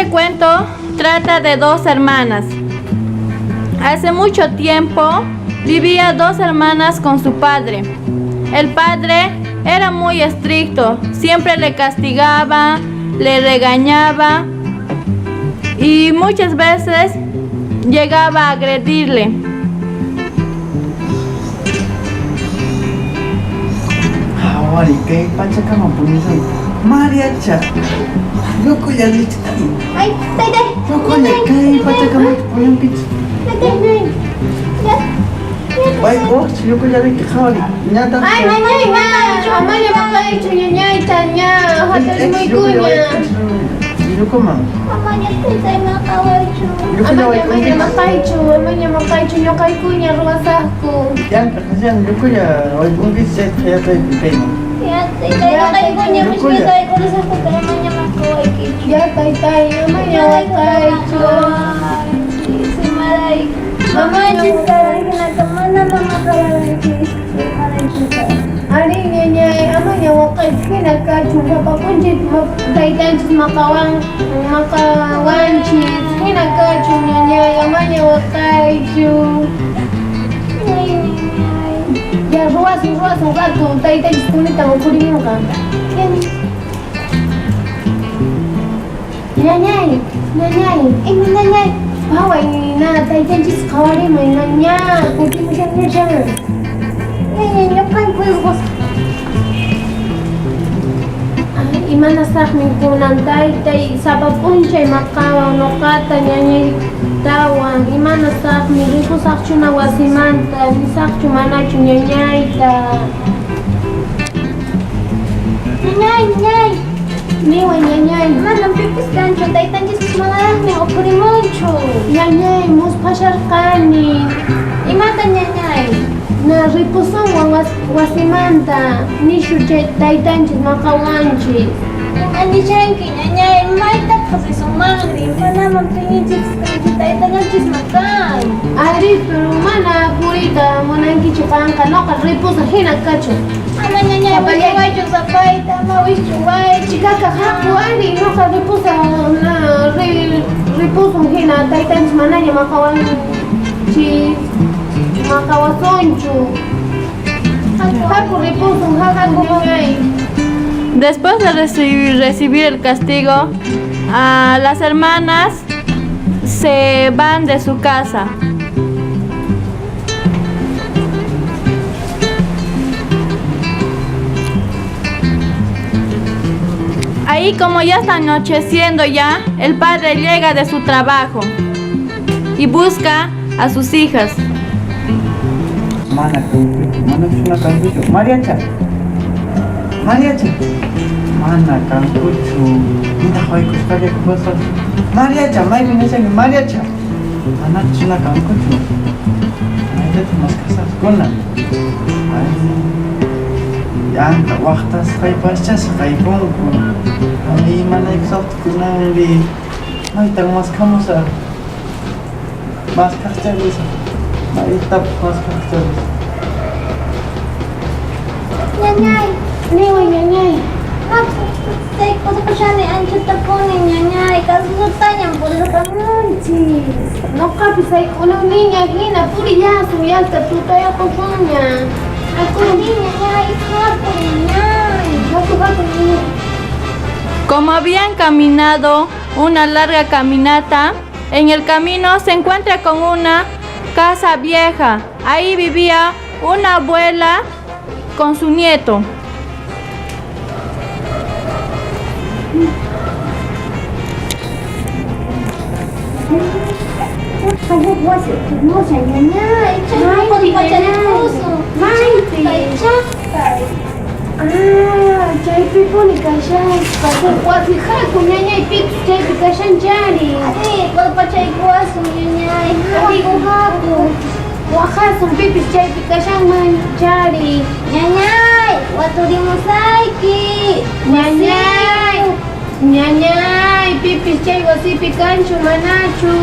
Este cuento trata de dos hermanas. Hace mucho tiempo vivía dos hermanas con su padre. El padre era muy estricto, siempre le castigaba, le regañaba y muchas veces llegaba a agredirle. Qhawari kay pachakama puñushan Mariacha llukulla richkani. Ay, taytay. Llukulla kay pachakama puñunkichik. Taytay. Ya. Wayq'uqchu llukulla riki qhawari ñataq. Ay, ñañay, amaña maqaychu ñañayta ña hatarimuykuña. Llukuman. Amaña taytay maqawaychu. Llukulla Amaña wayq'unkichik. maqaychu, amaña maqaychu ñuqaykuña ruwasaqku. Llank'aq kashan llukulla wayq'unkichik chayta yachayku kayman. Ya, taytay, ñuqaykuña Llukulla. mishkita amaña maqawaykichu. Ya, taytay, amaña waqaychu. Mamanchis mana Ari ñañay, amaña waqaychu hina kachun sapa p'unchay taytanchis maqawanchis hina kachun ñañay, amaña waqaychu. Ya ruwasun ruwasun rato taytanchis punitan ukhurimunqa. Ñañay, ñañay, ima ñañay, phaway na taytanchis qhawarimuy na ña kutimushanñachá. Ñañay, ñuqayku Ay, imanasaqmi kunan taytay sapa p'unchay maqawan nuqata ñañaytawan imanasaqmi ripusaqchuna wasimanta nisaqchu manachu ñañayta. Ñañay, ñañay. Niway ñañay. Manam pipis kanchu, taytanchispis manaraqmi ukhurimunchu. Ñañay, musphasharqani. Imata ñañay? Na ripusunwan wasimanta nishu chay taytanchis maqawanchis. Ima nishanki ñañay, maytataq risunmanri, manaman piyninchikpis kanchu, taytallanchis maqan. Ari, pero mana puriyta munankichu qanqa, nuqa ripusaq hina kachun. Ama ñañay, wischuwaychu sapayta, ama wischuwaychu. Chikaka haku ari, nuqa ripusaq na ripusun hina taytanchis manaña maqawanchis maqawasunchu. Haku ripusun, haku ñañay. Después de recibir el castigo, a las hermanas se van de su casa. Ahí, como ya está anocheciendo ya, el padre llega de su trabajo y busca a sus hijas. Mana kankuchu, manachuna kankuchu. Mariacha. Mariacha. Mana kankuchu. Pitaq waykusqallaku pasaq. Mariacha, maypi nishanki Mariacha. Manachuna kankuchu. Maytataq maskhasaqkuna. Ay. Llanta waqtasqaypaschá siqaykunku. Ay, imanaykusaqtaq kunanri. Maytan maskhamusaq. Maskhaqchá risaq. Maytapas maskhaqchá risaq. Ñañay, Niway ñañay. Sayk'usqashani anchatapuni ñañay, kasusutañam purirqamunchis. Nuqapis sayk'ununiña hina purillasun llaqta tutayaqusunña. Haku ñañay, haku ñañay. Haku haku ñañay. Como habían caminado una larga caminata, en el camino se encuentra con una casa vieja. Ahí vivía una abuela con su nieto. Wasi hermosa ñañay, Maypi ñañay. chaqay chaqay. Ah, chaypipuni kashaspa huk wasi haku ñañay pipis chaypi kashanchari. Ari, qallpachaykuwasun ñañay, haku haku. Waqasun pipis chaypi kashanman chari. Ñañay, waturimusayki. Ñañay, ñañay, pipis chay wasipi kanchu manachu.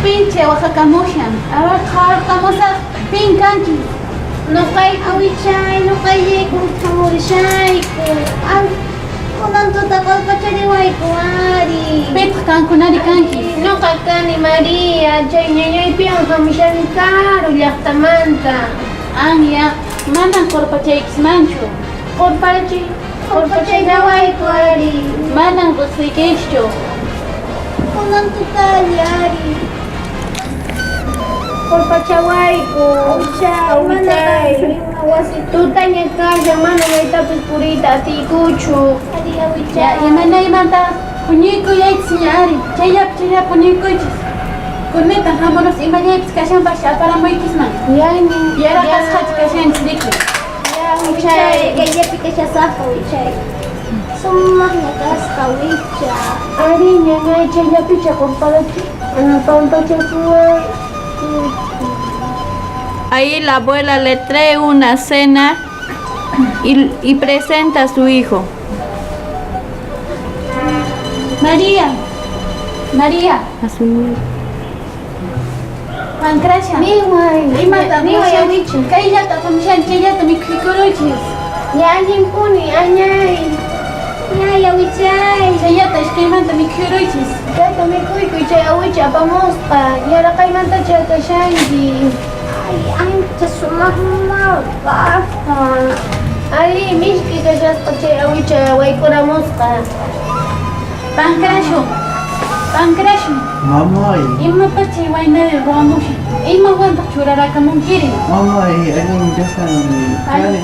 Pinche waqhakamushan. A ver, qhawarqamusaq pin kanki. Nuqayku Awichay, nuqallayku hamurishayku. Kunan tutaqa Qurpachariwayku ari. Pitaq qankunari kanki? Nuqa kani Maria, chay ñañaypiwan hamushani karu llaqtamanta. Anya, manan qurpachaykismanchu. Qurpachi, qurpachayawayku ari. Manan riqsiykischu. Kunan tutalla ari. Qurpachawayku. Awichay, mana kanchu ima wasi. Tutaña kashan, mana maytapis puriyta atiykuchu. Ari Ya, awichay. imanaymanta puñuykuyaychis ari. Chayllapi chayllapi puñuykuychis. Kunita hamuros imallaypis kashanpas aparamuykisman. Yani, Yaraqasqachu kashanchis riki. Ya, Awichay, awichay. kayllapi kashasaqqa awichay. Sumaqña kasqa awicha. Ari, ñañay, chayllapicha qurparachi. Pampachakuway. Ahí la abuela le trae una cena y presenta a su hijo. María, María, A su nieto. Pancracia. Niway, Imata niway awicha. Kayllata hamushan chayllata mikhuykuruychis. Ya, allinpuni, añay. Ñay awichay. Chayllata iskaymanta mikhuykuruychis. Kayta mikhuykuy chay awicha apamusqa. Yaraqaymantacha kashanki. Ay, ancha sumaqma kasqa. Ari, mishki kashasqa chay awicha wayk'uramusqa. Pancracio, Pancracio. Mamay, Imapach chay waynari ruwamushan? Imawantaq churarakamunkiri? mamay, allin kashan, allin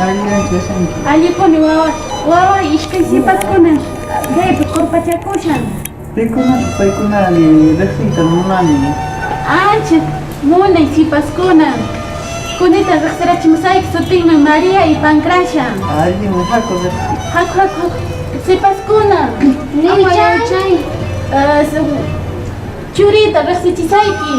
kashanki. Allipuni wawa, wawa iskay sipaskuna kaypi qurpachakushan. Pikuna paykunari riqsiyta munani. Ancha munay sipaskuna. Kunita riqsirachimusayki sutinmi María y Pancracia. Allin haku riqsi. Haku haku haku. Sipaskuna. Niwichay. Churita riqsichisayki.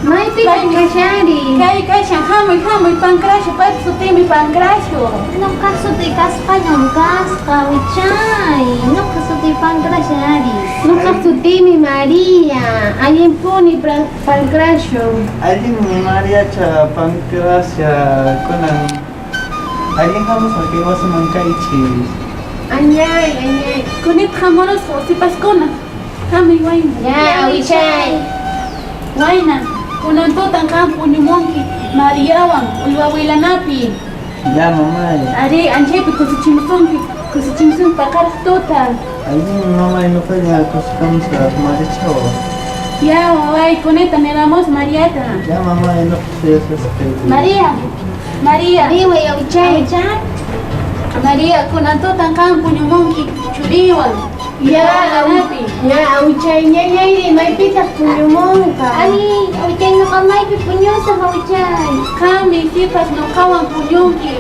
Maypitaq kashari? Kay kashan hamuy hamuy Pancracio, paypa sutinmi Pancracio. Nuqa sutiy kasqallam kasqa awichay. Nuqa sutiy Pancracia ari. Nuqa sutiymi María. Allinpuni Pancracio. Allin Mariacha Pancracia kunan. Allin hamusqa kay wasiman kaychis. Añay, añay. Kunita hamurusqa sipaskuna. Hamuy wayna. Ya, awichay. Wayna, kunan tutan qam puñumunki Mariawan uywa wilanapi. Ya mamay. Ari, anchaypi kusichimusunki, kusichimusunki paqariq tuta. Allin mamay nuqalla kusikamusaq Mariachawan. Ya, waway, kunita niramos Mariata. Ya mamay nuqa suyasasqayki. María, María, Niway awichay. María, kunan tutan qam puñumunki churiwan. Ya, Wilanapi. ya, awichay, ñañayri, maypitaq puñumunqa? Ari, awichay nuqa maypi puñusaq awichay. Qammi sipas nuqawan puñunki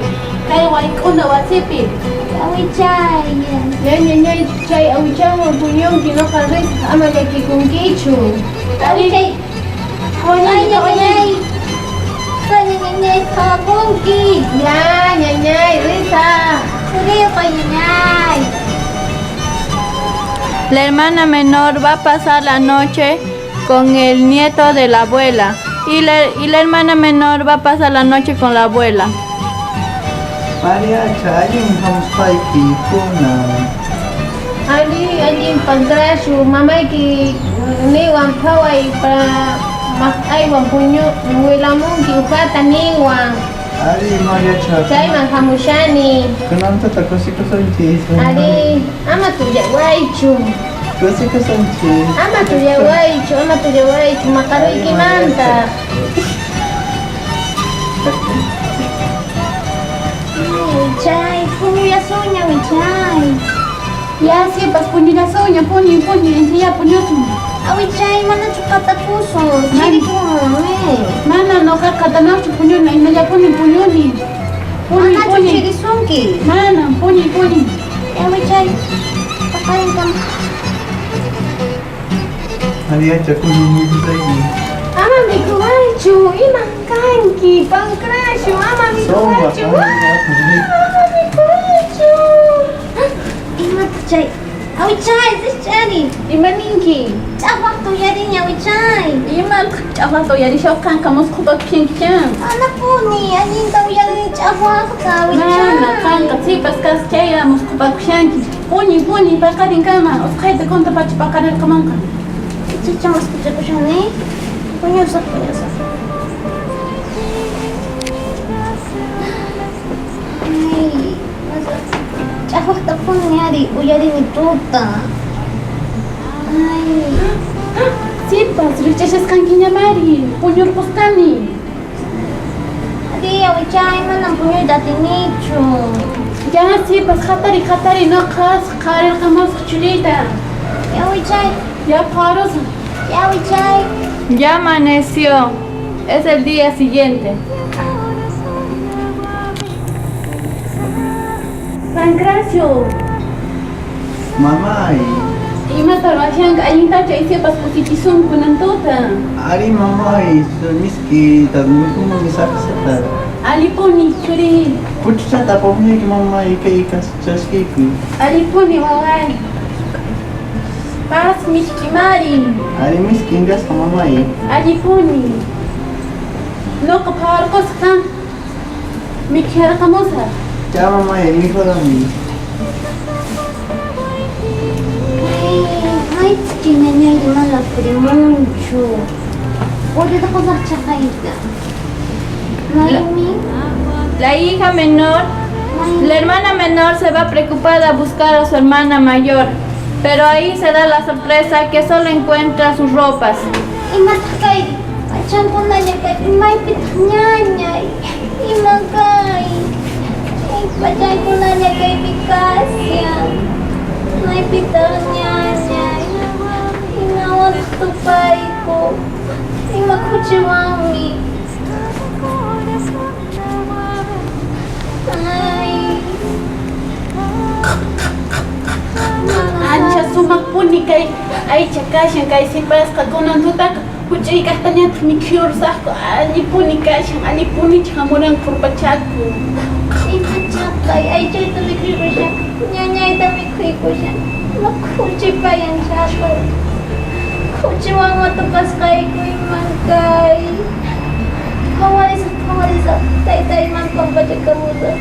kay wayk'una wasipi. Awichay. Ya, ñañay, chay awichawan puñunki, nuqa risaq ama llakikunkichu. Awichay. Ay, ñañay. Ay, ñañay, qhawakunki. Ya, ñañay, risaq. Churiyqa ñañay. La hermana menor va a pasar la noche con el nieto de la abuela y la hermana menor va a pasar la noche con la abuela. Mariacha, allin hamusqayki kunan. Ali, allin Pancracio, mamayki niwan phaway para maqt'aywan puñu wilamunki uqata niwan. Ari Mariacha. Chayman hamushani. Kunan tuta kusikusunchis. Ari, ama tullawaychu. Kusikusunchis. Ama tullawaychu, ama tullawaychu, maqaruykimanta. Ay, awichay, puñullasunña awichay. Ya, sipas puñullasunña, puñuy, puñuy, anchaya puñusun. Awichay, manachu qatakusun? Chirikun, Mana nuqa qatanaqchu puñuni, hinallapuni puñuni. Puñuy, Manachu puñuy. chirisunki? Mana, puñuy, puñuy. Awichay, paqarinkama. Mariacha kunan mikhusayki. Ama mikhuwaychu, iman kanki, Pancracio, ama mikhuwaychu. Ama mikhuwaychu. Imataq chay? Awichay, sich'ari. Ima ninki? Ch'aqwaqta uyarini awichay. Imataq ch'aqwaqta uyarishawaq qanqa musqhupakushankichá. Manapuni, allinta uyarini ch'aqwaqta Mana, awichay. qanqa sipas kas chayra musqhupakushanki. Puñuy, puñuy, paqarinkama, usqhayta kunta pacha paqarirqamunqa. Ichacha mosqochakushani. Puñusaq, puñusaq. Ay, ch'aqwaqtapuni ari uyarini tuta. Ay. Sipas, rikch'ashasqankiñamari, puñurqusqani. Ari, awichay, manam puñuyta atinichu. Ya, sipas, hatari, hatari, nuqa qarirqamusaq churiyta. Ya, awichay. Ya pharusaq. Ya, awichay. Ya amaneció. Es el día siguiente. Pancracio. Mamay. Imata ruwashanki allintachu sipas kusichisunki kunan tuta. Ari mamay, miskita, mikhumunki saqsata. Allipuni churiy. Puchuchata apamunayki mamay, kay chaskiykuy. Allipuni waway. Paz misk'imari. Ari misk'in kasqa mamay. Allipuni. Nuqa phawarqusaq qam. Mikhuyarqamusaq. Ya mamay, mikhurani. Ay, maytachi ñañayri mana purimunchu. Urirqusaq chaqayta. Maymi. La hija menor, la hermana menor se va preocupada a buscar a su hermana mayor, pero ahí se da la sorpresa que solo encuentra sus ropas. Imataq kayri? P'achankunalla kaypi, maypitaq ñañay? Ima kay? P'achankunalla kaypi kashan. Maypitaq ñañay? Imawantaq tupayku? Ima khuchiwanmi? Ay. Ancha sumaqpuni kay aycha kashan kay sipasqa kunan tutaqa huch'uy kaqtañataq mikhuyurusaqku allipuni kashan allipunicha hamuranqa qurpachaku. Ima chaqay aychayta mikhuykushan ñañayta mikhuykushan ima khuchipayan chaqay khuchiwanma tupasqayku iman kay phawarisaq phawarisaq taytayman pampachakamusaq.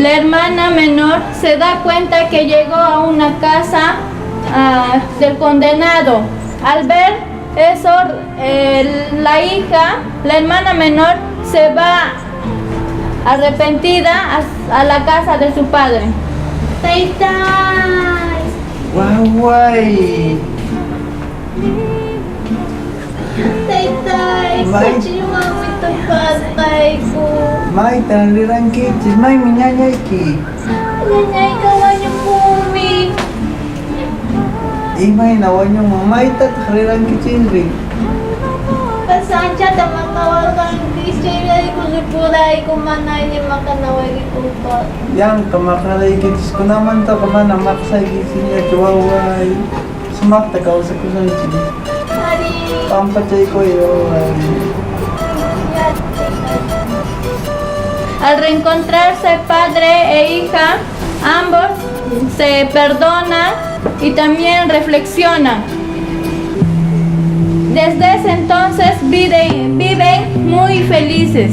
La hermana menor se da cuenta que llegó a una casa del condenado. Al ver eso, la hija, la hermana menor, se va arrepentida a la casa de su padre. Taytay. Waway. Taytay, khuchiwanmi tupasqayku. Maytan rirankichis, maymi ñañayki. Ñañayqa wañupunmi. Imayna wañunman, maytataq rirankichisri? Anchata maqawarqanki, chayrayku ripurayku mana allin maqanawaykupaq. Yanqa maqaraykichis, kunamantaqa mana maqsaykichisñachu waway. Sumaqta kawsakusunchis. Ari. Pampachaykuway waway. Al reencontrarse padre e hija, ambos se perdonan y también reflexionan. Desde ese entonces viven muy felices.